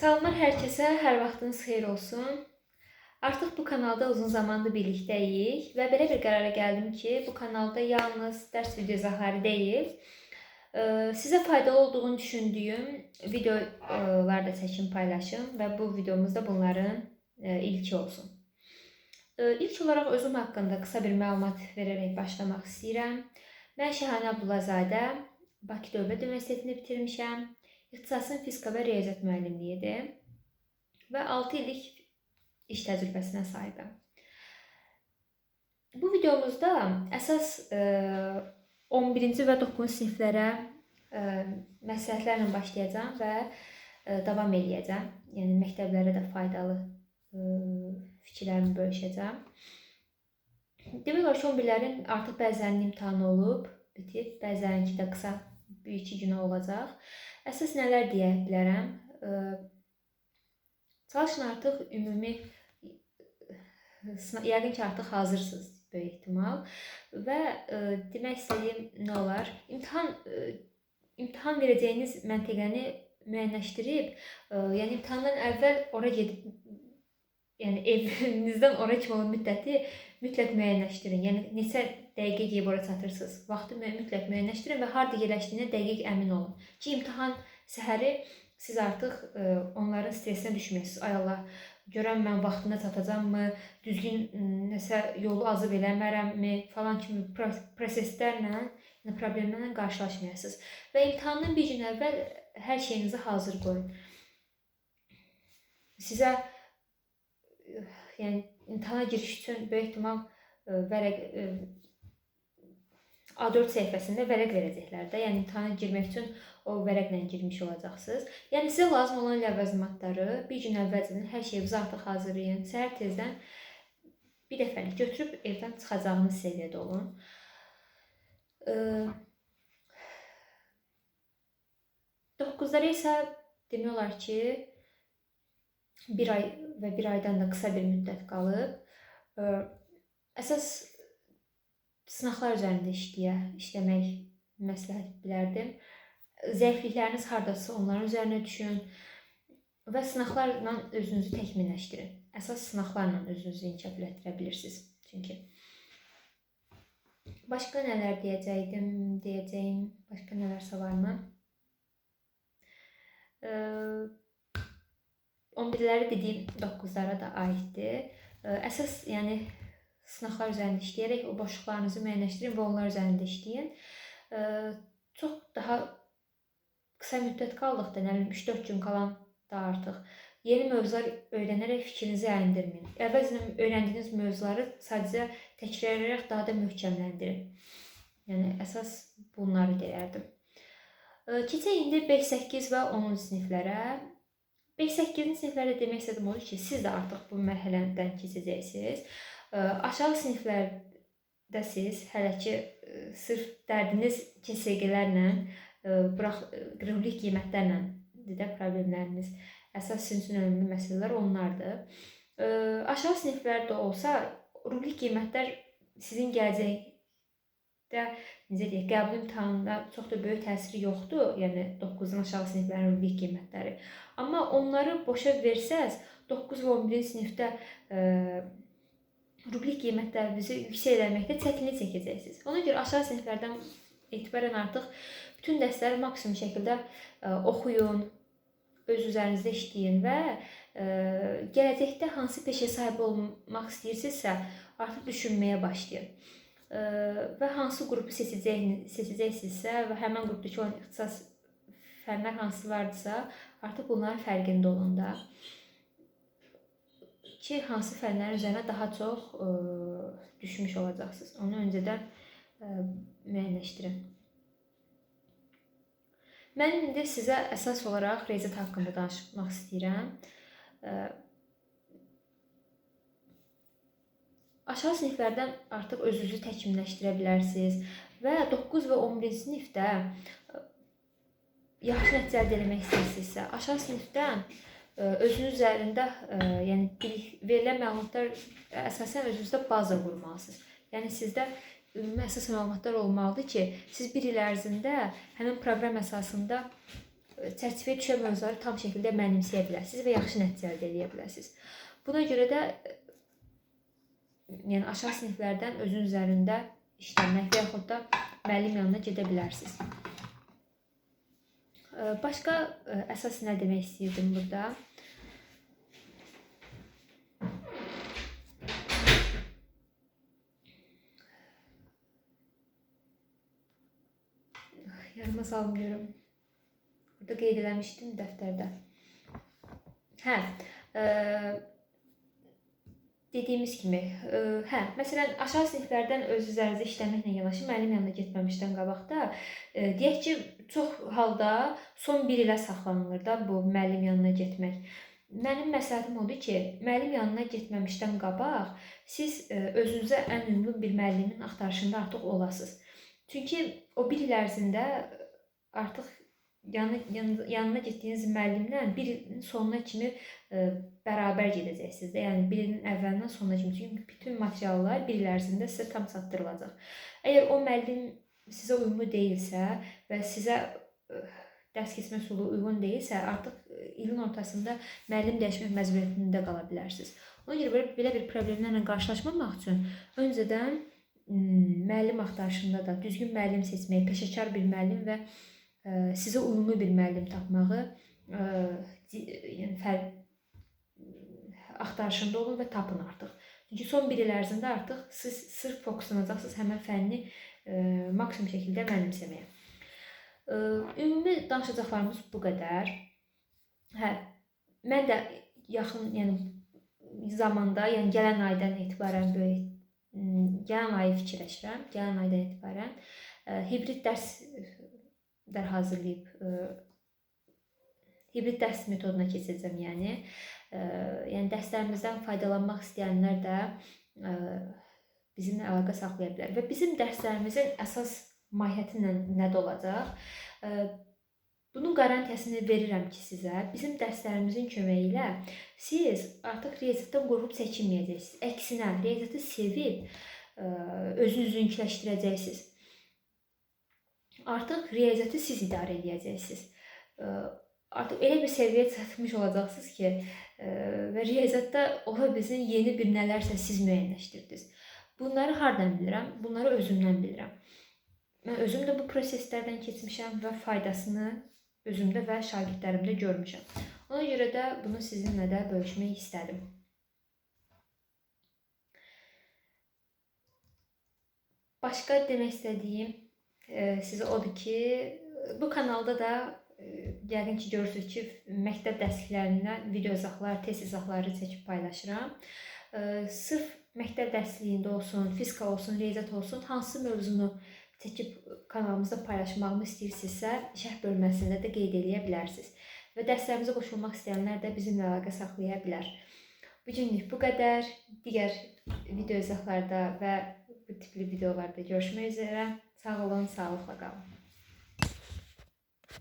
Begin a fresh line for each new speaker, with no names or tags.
Salamlar hər kəsə, hər vaxtınız xeyir olsun. Artıq bu kanalda uzun zamandır birlikdəyik və belə bir qərara gəldim ki, bu kanalda yalnız dərs video izahları deyil, sizə faydalı olduğunu düşündüyüm videolar da çəkim paylaşım və bu videomuz da bunların ilki olsun. İlk olaraq özüm haqqında qısa bir məlumat verərək başlamaq istəyirəm. Mən Şəhanə Abdullazadə, Bakı Dövlət Universitetini bitirmişəm. İxtisasım fizika və riyaziyyat müəllimliyidir və 6 illik iş təcrübəsinə sahibəm. Bu videomuzda əsas 11-ci və 9-cu siniflərə məsləhətlərlə başlayacağam və davam eləyəcəm. Yəni məktəblərə də faydalı fikirlərimi bölüşəcəm. Demək olar ki, 11-lərin artıq bəzilərinin imtahanı olub, bitib, bəzilərinki də qısa 1-2 günə olacaq. Əsas nələr deyə bilərəm? Çalışın artıq ümumi, yəqin ki, artıq hazırsınız böyük ehtimal. Və demək istədiyim nə olar? İmtahan verəcəyiniz məntəqəni müəyyənləşdirib, yəni imtahandan əvvəl ora gedib, yəni evinizdən ora kimi olan müddəti mütləq müəyyənləşdirin. Yəni neçə dəqiqə gedib ora çatırsınız. Vaxtı mütləq müəyyənləşdirin və harda yerləşdiyinə dəqiq əmin olun ki, imtahan səhəri siz artıq onların stresinə düşməyəsiniz. Ay Allah, görən mən vaxtında çatacağammı, düzgün nəsə yolu azıb eləmərəmmi falan kimi proseslərlə, yəni problemlərlə qarşılaşmayasınız. Və imtahandan bir gün əvvəl hər şeyinizi hazır qoyun. Sizə yəni imtahana giriş üçün böyük ehtimal vərəq A4 səhifəsində vərəq verəcəklər də. Yəni imtahana girmək üçün o vərəqlə girmiş olacaqsınız. Yəni sizə lazım olan ləvazimatları bir gün əvvəlcədən hər şeyinizi artıq hazırlayın. Səhər tezdən bir dəfəlik götürüb evdən çıxacağınız səviyyədə olun. 9-lara isə demək olar ki, bir ay və bir aydan da qısa bir müddət qalıb. Əsas sınaqlar üzərində işləmək məsləhət bilərdim. Zəiflikləriniz hardadırsa onların üzərinə düşün və sınaqlarla özünüzü təkmilləşdirin. Əsas sınaqlarla özünüzü inkişaf elətdirə bilirsiniz. Çünki başqa nələr deyəcəyim, başqa nələrsə varmı? 11-ləri dediyim 9-lara da aiddir. Əsas yəni sınaqlar üzərində işləyərək o boşluqlarınızı müəyyənləşdirin və onlar üzərində işləyin. Çox daha qısa müddət qaldıqda, nə bilim 3-4 gün qalan da artıq yeni mövzular öyrənərək fikrinizi yayındırmayın. Əvvəlcədən öyrəndiyiniz mövzuları sadəcə təkrarlayaraq daha da möhkəmləndirin. Yəni əsas bunları deyərdim. Keçək indi 5, 8 və 10-cu siniflərə. 5-8-ci siniflərdə demək istədim odur ki, siz də artıq bu mərhələdən keçəcəksiniz. Aşağı siniflərdə siz hələ ki sırf dərdiniz KSG-lərlə, rubrik qiymətlərlə də problemləriniz, əsas sizin üçün önəmli məsələlər onlardır. Aşağı siniflərdə olsa, rubrik qiymətlər sizin gələcəkdə, necə deyək, qəbul imtahanında çox da böyük təsiri yoxdur, yəni 9-dan aşağı siniflərin rubrik qiymətləri. Amma onları boşa versəz, 9 və 11-ci sinifdə rubrik qiymətlərinizi yüksək eləməkdə çətinlik çəkəcəksiniz. Ona görə aşağı siniflərdən etibarən artıq bütün dərsləri maksimum şəkildə oxuyun, öz üzərinizdə işləyin və gələcəkdə hansı peşə sahibi olmaq istəyirsinizsə, artıq düşünməyə başlayın. Və hansı qrupu seçəcəksinizsə və həmin qrupdakı olan ixtisas fənlər hansılardısa, artıq bunların fərqində olun da ki, hansı fənlərin üzərinə daha çox düşmüş olacaqsınız. Onu öncədən müəyyənləşdirin. Mən indi sizə əsas olaraq riyaziyyat haqqında danışmaq istəyirəm. Aşağı siniflərdən artıq özünüzü təkmilləşdirə bilərsiniz və 9 və 11-ci sinifdə yaxşı nəticə əldə etmək istəyirsinizsə, aşağı sinifdən özünüz üzərində, yəni verilən məlumatlar əsasən özünüzdə baza qurmalısınız. Yəni sizdə ümumi əsas məlumatlar olmalıdır ki, siz bir il ərzində həmin proqram əsasında çərçivəyə düşən mövzuları tam şəkildə mənimsəyə bilərsiniz və yaxşı nəticə əldə edə bilərsiniz. Buna görə də yəni aşağı siniflərdən özün üzərində işləmək və yaxud da müəllim yanına gedə bilərsiniz. Başqa əsas nə demək istəyirdim burada? Yadıma salmıyorum. Burada qeyd eləmişdim dəftərdə. Hə, dediyimiz kimi, hə, məsələn, aşağı siniflərdən öz üzərinizdə işləməklə yanaşı müəllim yanına getməmişdən qabaq da, deyək ki, çox halda son bir ilə saxlanılır da bu müəllim yanına getmək. Mənim məsləhətim odur ki, müəllim yanına getməmişdən qabaq siz özünüzə ən uyğun bir müəllimin axtarışında artıq olasınız. Çünki o bir il ərzində artıq yanına getdiyiniz müəllimlə bir ilin sonuna kimi bərabər gedəcəksiniz də. Yəni bir ilin əvvəlindən sonuna kimi. Çünki bütün materiallar bir il ərzində sizə tam çatdırılacaq. Əgər o müəllim sizə uyğunlu deyilsə və sizə dərs keçmə üsulu uyğun deyilsə, artıq ilin ortasında müəllim dəyişmək məcburiyyətində qala bilərsiniz. Ona görə belə bir problemlərlə qarşılaşmamaq üçün öncədən müəllim axtarışında da düzgün müəllim seçməyi, peşəkar bir müəllim və sizə uyğunlu bir müəllim tapmağı, yəni axtarışında olun və tapın artıq. Çünki son bir il ərzində artıq siz sırf fokuslanacaqsınız həmən fənni maksimum şəkildə mənimsəməyə. Ümumi danışacaqlarımız bu qədər. Hə, mən də yaxın, yəni zamanda, yəni gələn aydan etibarən böyük, gələn ayı fikirləşirəm. Gələn aydan etibarən hibrid dərslər hazırlayıb hibrid dərs metoduna keçəcəm, yəni. Yəni dərslərimizdən faydalanmaq istəyənlər də bizimlə əlaqə saxlaya bilər. Və bizim dərslərimizin əsas mahiyyəti nədə olacaq? Bunun qarantiyasını verirəm ki sizə, bizim dərslərimizin köməyi ilə siz artıq riyaziyyatdan qorxub çəkinməyəcəksiniz. Əksinə, riyaziyyatı sevib özünüzünküləşdirəcəksiniz. Artıq riyaziyyatı siz idarə edəcəksiniz. Artıq elə bir səviyyəyə çatmış olacaqsınız ki, və riyaziyyatda ola bilsin yeni bir nələrsə siz müəyyənləşdirdiniz. Bunları hardan bilirəm? Bunları özümdən bilirəm. Mən özüm də bu proseslərdən keçmişəm və faydasını özümdə və şagirdlərimdə görmüşəm. Ona görə də bunu sizinlə də bölüşmək istədim. Başqa demək istədiyim sizə odur ki, bu kanalda da yəqin ki görürsünüz ki, məktəb dərsliklərindən video izahlar, test izahları çəkib paylaşıram. Sırf məktəb dərsliyində olsun, fizika olsun, riyaziyyat olsun, hansı mövzunu çəkib kanalımızda paylaşmağımı istəyirsinizsə, şərh bölməsində də qeyd eləyə bilərsiniz. Və dərslərimizə qoşulmaq istəyənlər də bizimlə əlaqə saxlaya bilər. Bugünlük bu qədər. Digər video izahlarda və bu tipli videolarda görüşmək üzrə. Sağ olun, sağlıqla qalın.